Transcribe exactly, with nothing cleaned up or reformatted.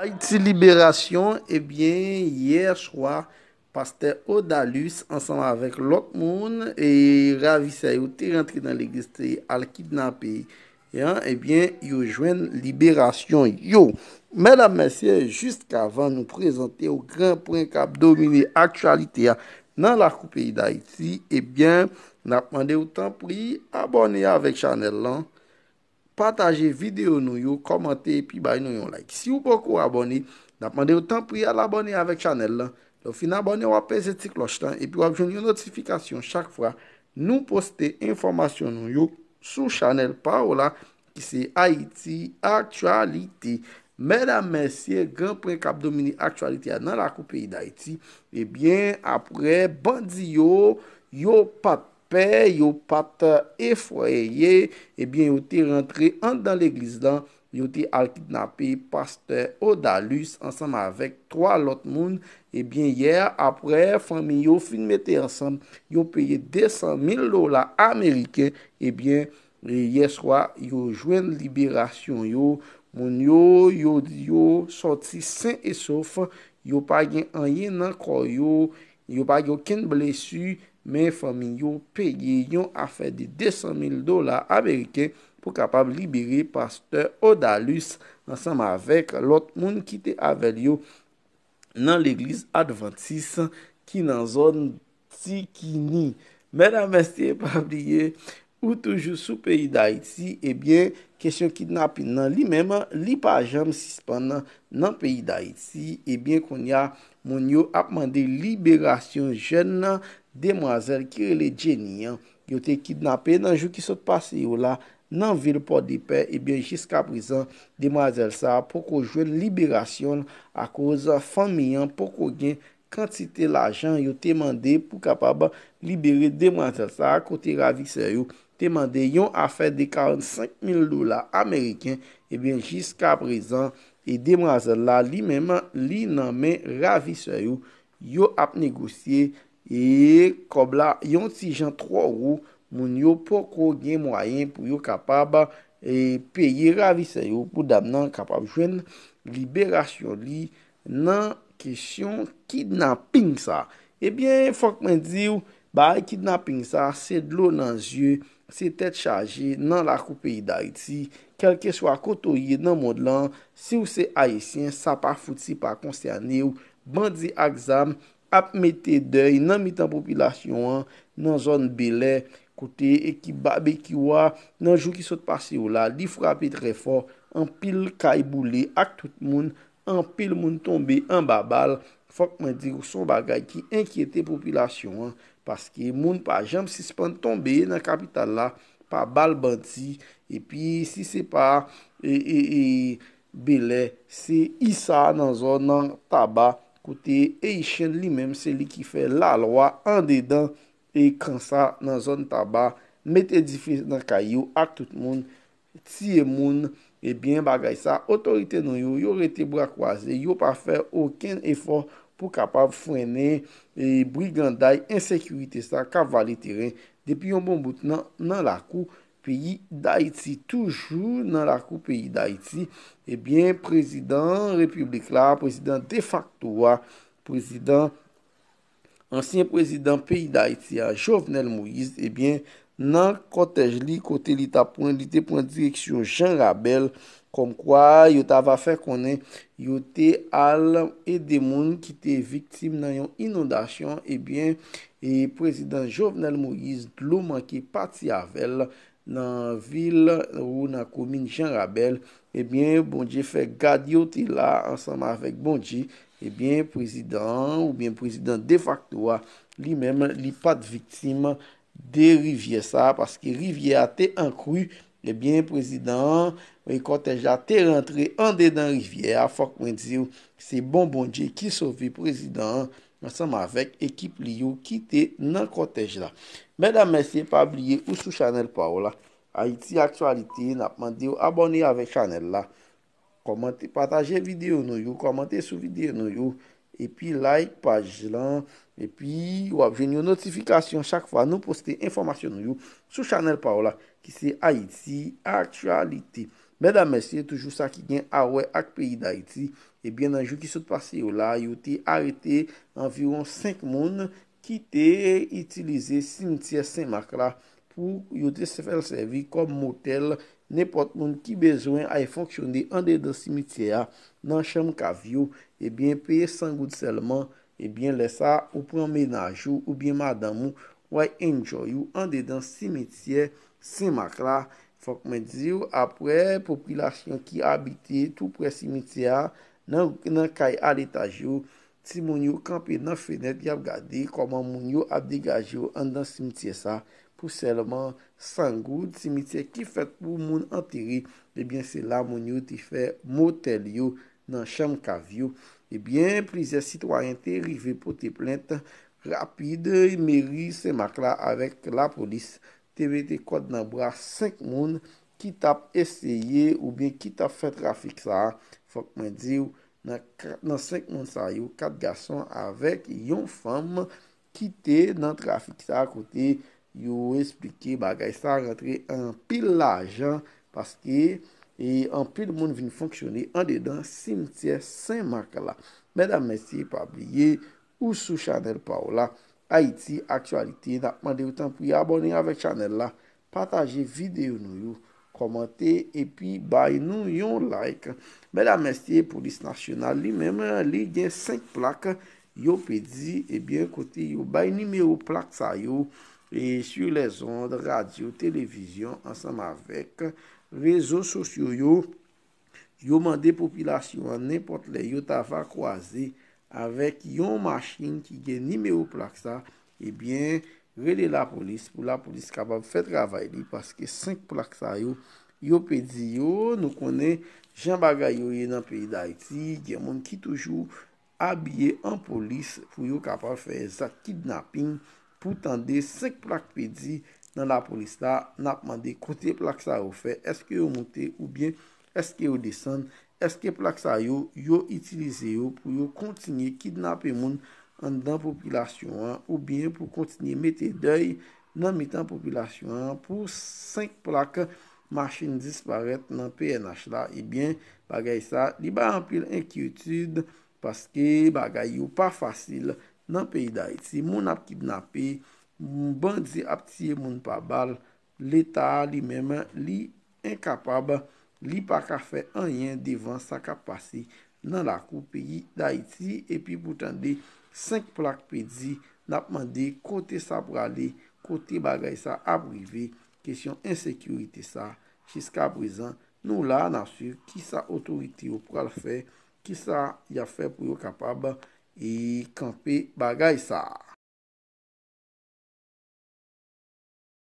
Ayiti Liberasyon, ebyen, yè swa, pastè Odalus ansanm avèk lòt moun e ravisè yo te rantre nan legliz, te al kidnape an, ebyen, yo jwenn liberasyon yo. Medam, mesye, jiskavan nou prezante w gran pwen k ap domine aktyalite a nan lakou peyi Dayiti, ebyen, n ap mande w tanpri abòne avèk chanèl lan, pataje videyo nou yo, kòmante epi bay nou yon like. Si w poko abòne, n ap mande w tanpri al abòne avèk chanèl lan. Lè w fin abòne, w ap peze ti klòch lan epi w ap jwenn yon notifikasyon chak fwa nou poste enfòmasyon nou yo sou chanèl pa w la, ki se Ayiti Aktyalite. Medam, mesye, gran pwen k ap domine aktyalite a nan lakou peyi Dayiti, ebyen, apre bandi yo, yo pa t pè, yo pa t efwaye, ebyen, yo te rantre anndan legliz lan, yo te al kidnape pastè Odalus ansanm avèk twa lòt moun. Ebyen, yè, apre fanmi yo fin mete ansanm, yo peye de san mil dola ameriken, ebyen, e yè swa, yo jwenn liberasyon yo. Moun yo, yo di yo sòti sen e sof, yo pa gen anyen nan kò yo, yo pa gen okenn blesi, men fanmi yo peye yon afè de de san mil dola ameriken pou kapab libere pastè Odalus ansanm avèk lòt moun ki te avè l yo nan legliz advantis ki nan zòn Tikini. Medam, mesye, pa bliye, ou toujou sou peyi Dayiti, ebyen, kesyon kidnapin nan li menm, li pa janm sispann nan peyi Dayiti. Ebyen, kounye a, moun yo ap mande liberasyon jèn demwazèl ki rele Jenny an. Yo te kidnape nan jou ki sot pase yo la, nan vil Pòdepè, ebyen, jiska prezan, demwazèl sa a poko jwenn liberasyon l akoz fanmi an poko gen kantite lajan yo te mande pou kapab libere demwazèl sa a, kote ravisè yo te mande yon afè de karannsenk mil dola ameriken, ebyen, jiska prezan, e demwazèl la, li menm, li nan men ravisè yo, yo ap negosye, e kòb la yon ti jan twò wo, moun yo poko gen mwayen pou yo kapab, e, peye ravisè yo, pou dam nan kapab jwenn liberasyon li nan kesyon kidnaping sa. Ebyen, fòk mwen di w, bagay kidnaping sa, se dlo nan zye, se tèt chaje nan lakou peyi Dayiti. Kèlkeswa kote w ye nan mond lan, si w se ayisyen, sa pa fouti pa konsène w. Bandi ak zam ap mete dèy nan mitan popilasyon an, nan zòn Belè, kote ekip Babekyou a, nan jou ki sot pase yo la, li frape trè fò, anpil kay boule ak tout moun, anpil moun tonbe anba bal. Fòk mwen di w, se yon bagay ki enkyete popilasyon an, paske moun pa janm sispann tonbe nan kapital la pa bal bandi. Epi, si se pa, e, e, e, Belè, se Isa nan zòn Taba, kote Haitian li menm, se li ki fè lalwa andedan e kan sa nan zòn Taba, mete dife nan kay yo ak tout moun, tiye moun. Ebyen, bagay sa, otorite nou yo, yo rete bra kwaze, yo pa fè okenn efò pou kapab frennen, e, briganday, ensekirite sa k ap vale teren depi yon bon bout nan, nan lakou peyi Dayiti. Toujou nan lakou peyi Dayiti, ebyen, prezidan repiblik la, prezidan defakto a, prezidan, ansyen prezidan peyi Dayiti a, Jovenel Moïse, ebyen, nan kòtèj li, kote li t ap pran, li te pran direksyon Jan Rabèl, kòmkwa yo t ava fè konnen yo te al ede moun ki te viktim nan yon inondasyon, ebyen, e prezidan Jovenel Moïse, dlo manke pati avè l nan vil ou nan komin Jan Rabèl, ebyen, Bondye fè gad yo te la ansanm avèk Bondye. Ebyen, prezidan an oubyen prezidan defakto a, li menm, li pa t viktim de rivyè sa a, paske rivyè a te an kri. Ebyen, prezidan an e kòtèj la te rantre andedan rivyè a, fòk mwen di w, se bon Bondye ki sove prezidan an ansanm avèk ekip li yo ki te nan kòtèj la. Medam, mesye, pa bliye ou sou chanèl pa w la, Ayiti Aktyalite, n ap mande w abòne avèk chanèl la. Kòmante, pataje videyo nou yo, kòmante sou videyo nou yo, epi like paj lan, epi w ap jwenn yon notifikasyon chak fwa nou poste enfòmasyon nou yo sou chanèl pa w la, ki se Ayiti Aktyalite. Medam, mesye, toujou sa ki gen a wè ak peyi Dayiti, Ebyen, nan jou ki sot pase yo la, yo te arete anviwon senk moun ki te itilize simityè Sen Mak la pou yo te fè l sèvi kòm motèl. Nenpòt moun ki bezwen al fonksyone andedan simityè a nan chanm kav yo, ebyen, peye san goud sèlman. Ebyen, lè sa, ou pran mennaj ou oubyen madanm ou, w al enjoy ou andedan simityè Sen Mak la. Fòk mwen di w, apre popilasyon ki abite tou prè simityè a, nan, nan kay a letaj yo, timoun yo kanpe nan fenèt, y ap gade kòman moun yo ap degaje yo anndan simityè sa pou sèlman san goud. Simityè ki fèt pou moun antere, ebyen, se la moun yo te fè motèl yo nan chanm kav yo. Ebyen, plizyè sitwayen te rive pote plent rapid meri Sen Mak la avèk lapolis te mete kòd nan bra senk moun ki t ap eseye oubyen ki t ap fè trafik sa a. Fòk mwen di w, nan ka-, nan senk moun sa yo, kat gason avèk yon fanm ki te nan trafik sa a, kote yo esplike bagay sa a rantre anpil lajan, paske, e, anpil moun vin fonksyone andedan simityè Sen Mak la. Medam, mesye, pa bliye, ou sou chanèl pa w la, Ayiti Aktyalite. N ap mande w tanpri abòne avèk chanèl la, pataje videyo nou yo, kòmante epi bay nou yon like. Medam, mesye, Polis Nasyonal li menm, li gen senk plak yo pèdi, ebyen, kote yo bay nimewo plak sa yo, e, sur les ondes, radyo, televizyon, ansanm avèk rezo sosyo yo, yo mande popilasyon an, nenpòt lè yo ta va kwaze avèk yon machin ki gen nimewo plak sa, ebyen, rele lapolis pou lapolis kapab fè travay li, paske senk plak sa yo, yo pèdi yo. Nou konnen jan bagay yo ye nan peyi Dayiti, gen moun ki toujou abiye an polis pou yo kapab fè zak kidnaping. Pou tande senk plak pèdi nan lapolis la, n ap mande kote plak sa yo fè, èske yo moute oubyen èske yo desann, èske plak sa yo, yo itilize yo pou yo kontinye kidnape moun anndan popilasyon an, oubyen pou kontinye mete dèy nan mitan popilasyon an pou senk plak machin disparèt nan P N H la, ebyen, bagay sa, li bay anpil enkyetid, paske bagay yo pa fasil nan peyi Dayiti. Moun ap kidnape, bandi ap tiye moun pa bal, Leta a li menm, li enkapab, li pa ka fè anyen devan sa k ap pase nan lakou peyi Dayiti. Epi pou tande senk plak pèdi, n ap mande kote sa prale, kote bagay sa ap rive, kesyon ensekirite sa. Jiskaprezan, nou la, n ap swiv kisa otorite yo pral fè, kisa y ap fè pou yo kapab, e, kanpe bagay sa.